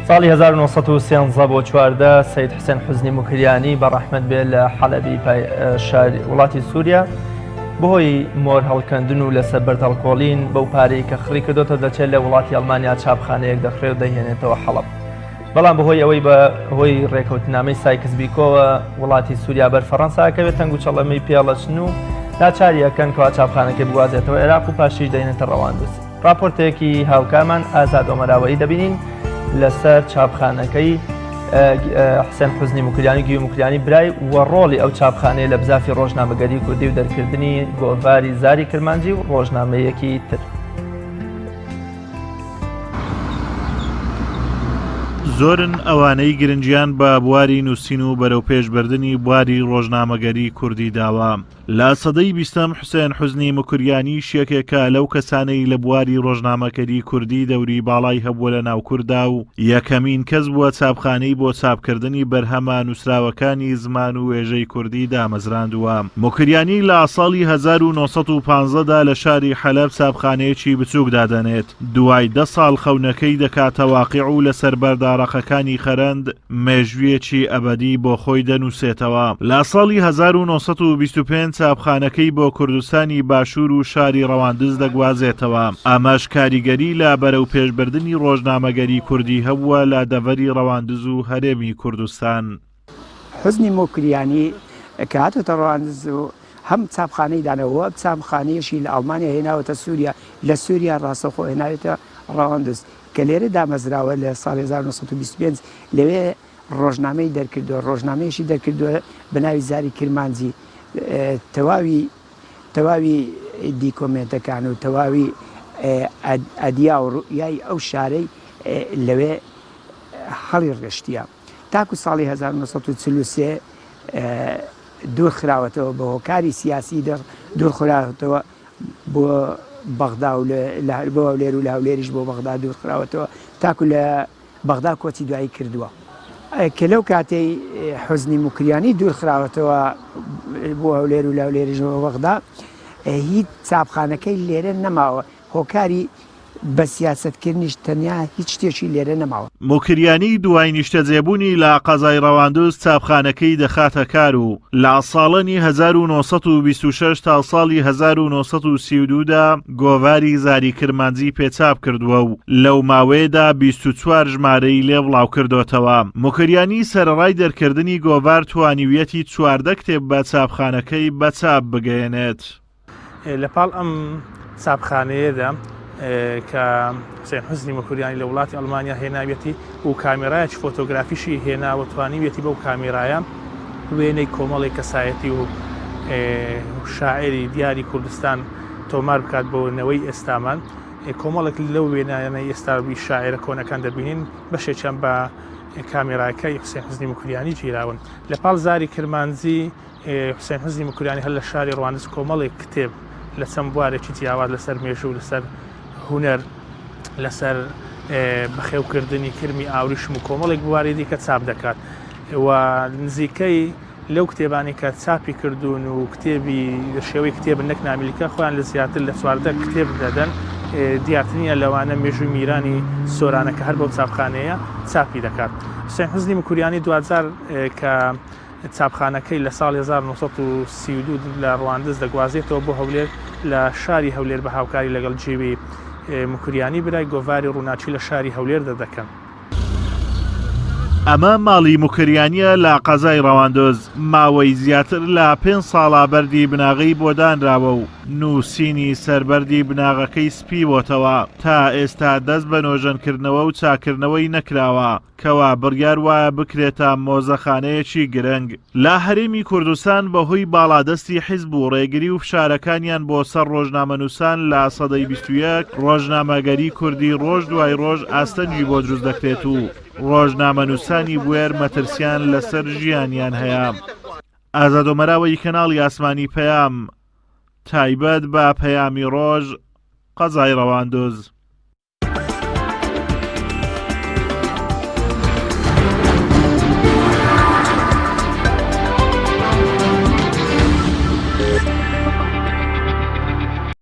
ساڵی 1913 بۆ 14 سید حسێن حوزنی موکریانی بە ڕەحمەت بێ لە حەلەبی شاری وڵاتی سووریا بەهۆی مۆر هەڵکەندن و لەسەر بەرد هەڵکۆڵین بەو پارەی کە خڕی کردۆتە دەچێت لە وڵاتی ئەڵمانیا چاپخانەیەک دەخرێ و دەیهێنێتەوە حەڵەب. بەڵام بەهۆی ئەوەی بە هۆی ڕێکەوتنامەی سایکس بیکۆوە وڵاتی سووریا بەر فەڕەنسا کەوێت تەنگ و چەڵەمەی پێڵەچن و ناچاری ئەکەن کەوا چاپخانەکەی بگوازێتەوە عێراق و پاشیش دەینێتە ڕەواندز. ڕاپۆرتێکی هاوکارمان ئازاد ئۆمەراوەیی دەبینین لەسەر چاپخانەکەی حسێن حوزنی موکریانی گیو موکریانی برای و ڕۆڵی ئەو چاپخانەیە لە بزافی ڕۆژنامەگەری کوردی و دەرکردنی گۆڤاری زاری کرمانجی و ڕۆژنامەیەکی تر. زۆرن ئەوانەی گرنگیان بە بواری نووسین و بەرەوپێشبردنی بواری ڕۆژنامەگەری کوردی داوە. لە سەدەی بیستەم حوسێن حوزنی موکریانیش یەکێکە لەو کەسانەی لە بواری ڕۆژنامەگەری کوردی دەوری باڵای هەبووە لە ناو کورددا و یەکەمین کەس بووە چاپخانەی بۆ چاپکردنی بەرهەمە نووسراوەکانی زمان و وێژەی کوردی دامەزراندووە. موکریانی لە ساڵی 1915 دا لە شاری حەلەب چاپخانەیەکی بچووک دادەنێت، دوای دە ساڵ خەونەکەی دەکاتە واقیع و لەسەر بەردە ڕەقەکانی خەرەند مێژوویەکی ئەبەدی بۆ خۆی دەنووسێتەوە. لە ساڵی 1925 چاپخانەکەی بۆ کوردستانی باشوور و شاری ڕەواندز دەگوازێتەوە، ئەمەش کاریگەری لە بەرەوپێشبردنی ڕۆژنامەگەری کوردی هەبووە لە دەڤەری ڕەواندز و هەرێمی کوردستان. حوزنی موکریانی کە هاتۆتە ڕەواندز و هەم چاپخانەی داناوە و ئەم چاپخانەیەشی لە ئەڵمانیا هێناوەتە سووریا، لە سووریا ڕاستەوخۆ هێناوێتە ڕەواندز. کە لێرە دامەزراوە لە ساڵی 1925 لەوێ ڕۆژنامەی دەرکردووە، ڕۆژنامەیەکی دەرکردووە بە ناوی زاری کرمانجی تەواوی تەواوی دیکۆمێنتەکان و تەواوی ئەدیا و ڕوئیای ئەو شارەی لەوێ هەڵی ڕشتیە تاکو ساڵی 1943 دوور خراوەتەوە بە هۆکاری سیاسی دوور خراوەتەوە بۆ بەغدا و بۆ هەولێر و لە هەولێریش بۆ بەغدا دوور خراوەتەوە تاکو لە بەغدا کۆچی دوایی کردووە. کە لەو کاتەی حوزنی موکریانی دوور خراوەتەوە بۆ هەولێر و لە هەولێریش بۆ بەغدا هیچ چاپخانەکەی لێرە نەماوە هۆکاری بە سیاسەتکردنیش تەنیا هیچ شتێکی لێرە نەماوە. موکریانی دوای نیشتەجێبوونی لە قەزای ڕەواندز چاپخانەکەی دەخاتە کار و لە ساڵانی 1926 تا ساڵی 1932 دا گۆڤاری زاری کرمانجی پێ چاپ کردووە و لەو ماوەیەدا 24 ژمارەی لێ بڵاوکردۆتەوە. موکریانی سەرەڕای دەرکردنی گۆڤار توانیویەتی 14 کتێب بە چاپخانەکەی بە چاپ بگەیەنێت. لە پاڵ ئەم چاپخانەیەدا کە حوسێن حوزنی مەکوریانی لە وڵاتی ئەڵمانیا هێناویەتی و کامێرایەکی فۆتۆگرافیشی هێناوە توانیویەتی بەو کامێرایە وێنەی کۆمەڵێک کەسایەتی و شاعری دیاری کوردستان تۆمار بکات بۆ نەوەی ئێستامان کۆمەڵێک لەو وێنایانەی ئێستا شاعرە کۆنەکان دەبینین بەشێکیان بە کامێراکەی حوسێن حوزنی مکریانی گیراون لە پاڵ زاری کرمانجی حوسێن حوزنی موکریانی هەر لە شاری ڕواندز کۆمەڵێک کتێب لە چەند بوارێکی جیاواز لەسەر مێژوو لەسەر هونەر لەسەر بەخێوکردنی کرمی ئاوریشم و کۆمەڵێک بواری دیکە چاپ دەکات و نزیکەی لەو کتێبانی کە چاپی کردوون و کتێبی لە شێوەی کتێب نەک نامیلکە خۆیان لە زیاتر لە 14 کتێب دەدەن دیارترینە لەوانە مێژووی میرانی سۆرانە کە هەر بەو چاپخانەیە چاپی دەکات حوسێن حوزنی موکریانی دواجار کە چاپخانەکەی لە ساڵی 1932 لە ڕواندز دەگوازێتەوە بۆ هەولێر، لە شاری هەولێر بە هاوکاری لەگەڵ جێوی موکریانی برای گۆڤاری ڕووناکی لە شاری هەولێر دەردەکەن. ئەمە ماڵی موکریانییە لە قەزای ڕەواندز، ماوەی زیاتر لە پێنج ساڵە بەردی بناغەی بۆ دانراوە و نووسینی سەر بەردی بناغەکەی سپی بۆتەوە، تا ئێستا دەست بە نۆژەنکردنەوە و چاککردنەوەی نەکراوە. کەوا بڕیار وایە بکرێتە مۆزەخانەیەکی گرنگ لە هەرێمی کوردستان بەهۆی باڵادەستی حیزب و ڕێگری و فشارەکانیان بۆ سەر ڕۆژنامەنووسان لە سەدەی 21 ڕۆژنامەگەری کوردی ڕۆژ دوای ڕۆژ ئاستەنگی بۆ دروست دەکرێت و ڕۆژنامەنووسانی بوێر مەترسیان لەسەر ژیانیان هەیە. ئازاد ئۆمەراوەی کەناڵی ئاسمانی پەیام تایبەت بە پەیامی ڕۆژ قەزای ڕەواندوز.